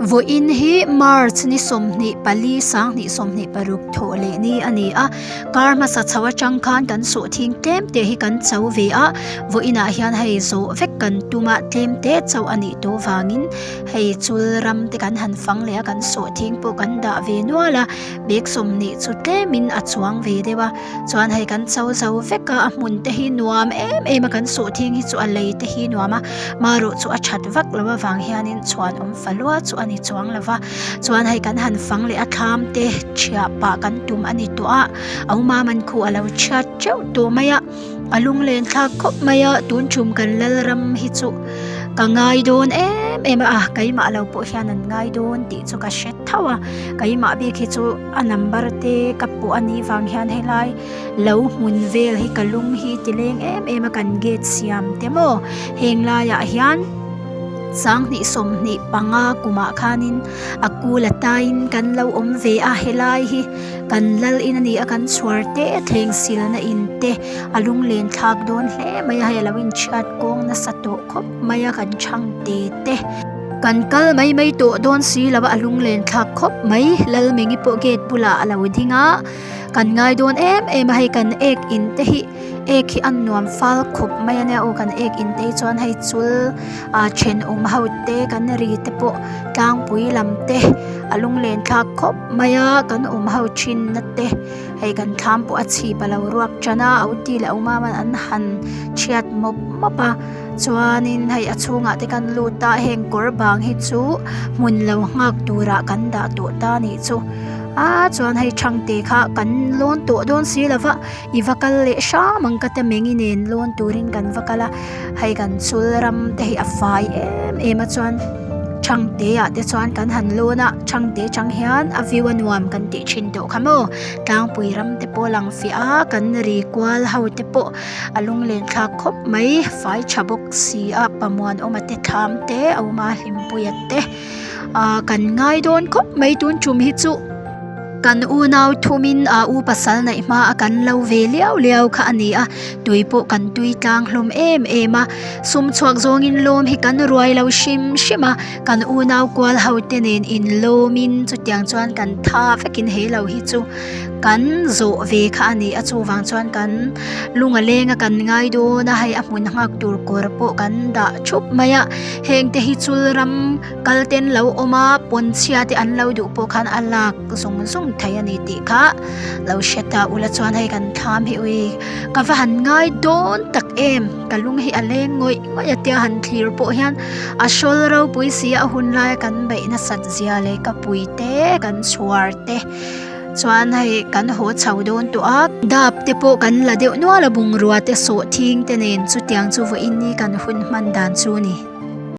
Vawiin hi March ni 24 2026 thawh leh ni a ni a, kar hmasa chho atang khan kan sawhthing tlem te hi kan cho ve a, vawiinah hian hei zawh vek kan tum a, tlem te chauh a nih tawh vangin hei chul ram te kan han fang leh a, kan sawhthing pawh kan dah ve nual a, bag 20 chu tlemin a chuang ve deuh a. Chuan hei kan cho zo vek a, a hmun te hi nuam em em a, kan sawhthing hi chu a lei te hi nuam a, marawh chu a that vak loh avang hianin chhuan awm fa lua chu a ni chuang lo va. Chuan hei kan han fang leh a thlam te thiah pah kan tum a ni tawh a, a umaman khu a lo thiat teuh tawh mai a, a lunglen thlak khawp mai a, tun tum kan Lalram hi chu ka ngai dawn em em a, keimah lo pawh hian an ngai dawn tih chu ka hre tho a, keimah bik hi chu. A number te ka pawh a nih vang hian helai lo hmun vel hi ka lung hi ti leng em em a kan gate siam te maw heng laiah hian 2025 kumah khanin a kul a taiin kan lo awm ve a helai hi kan lal in a ni a kan chhuar te thleng silna in te a lunglen thlak dawn hle mai a hei a lo inchhiat kawng nasa tawh khawp mai a kan chhang te te. Kan kal mai mai tawh dawn si lo a, a lunglen thlak khawp mai. Lalmengi pawh gate bulah a lo ding a, kan ngai dawn em em a, hei kan ek in te hi ek hi a nuam fal khawp mai a nia aw kan ek in te hi chuan hei chul ah thenawm ho te kan ri te pawh tlangpui lam te a lunglen thlak khawp mai a, kan awm ho thin na te hei kan thlam pawh a chhip a lo ruak tan a, a uti leh a umam an han thiat mawp mawp a. Chuanin hei a chhungah te kan lut a heng kawr bang hi chu hmun lo nghak turah kan dah tawh ta a nih chu a chuan hei thangte kha kan lawn tawh dawn si lo va i va kal leh hram ang ka ti mengi nen lawn turin kan va kal a hei kan chul ram te hi a fai em em a chuan thangte ah te chuan kan han lawn a thangte atang hian a view a nuam kan tih thin tawh kha maw tlangpui ram te pawh a lang fiah a kan ri kual ho te pawh. A lunglen thlak khawp mai fai tha bawk si a pamuanawma te thlam te a awm a hlimpuia te ahh kan ngai dawn khawp mai tun tum hi chu kan unau thumin ah u pasal neih hma a kan lo ve liau liau kha a ni a tui pawh kan tui tlang hlawm em em a sum chhuak zawngin lawm hi kan ruai lo hrim hrim a kan unau kual ho te nen inlawmin chutiang chuan kan tha vekin he lo hi chu. Kan zawh ve kha a ni a chuvang chuan kan lung a leng a kan ngai dawn a hei a hmun nghak tur kawr pawh kan dah thup mai a heng te hi chul ram kal ten lo awm a pawn chhia te an lo duh pawh khan a lak zung zung thei a ni tih kha lo hre ta ula chuan hei kan thlam hi ui ka va han ngai dawn tak em ka lung hi a leng ngawih ngawih a tia han thlir pawh hian a hrawl ropui si a a hun laia kan beih nasat zia leh ka pui te kan chhuar te. Chuan hei kan haw chho dawn tawh a, dap te pawh kan la deuh nual a bungrua te sawhthing te nen chutiang chu vawiin ni kan hun hman dan chu a ni.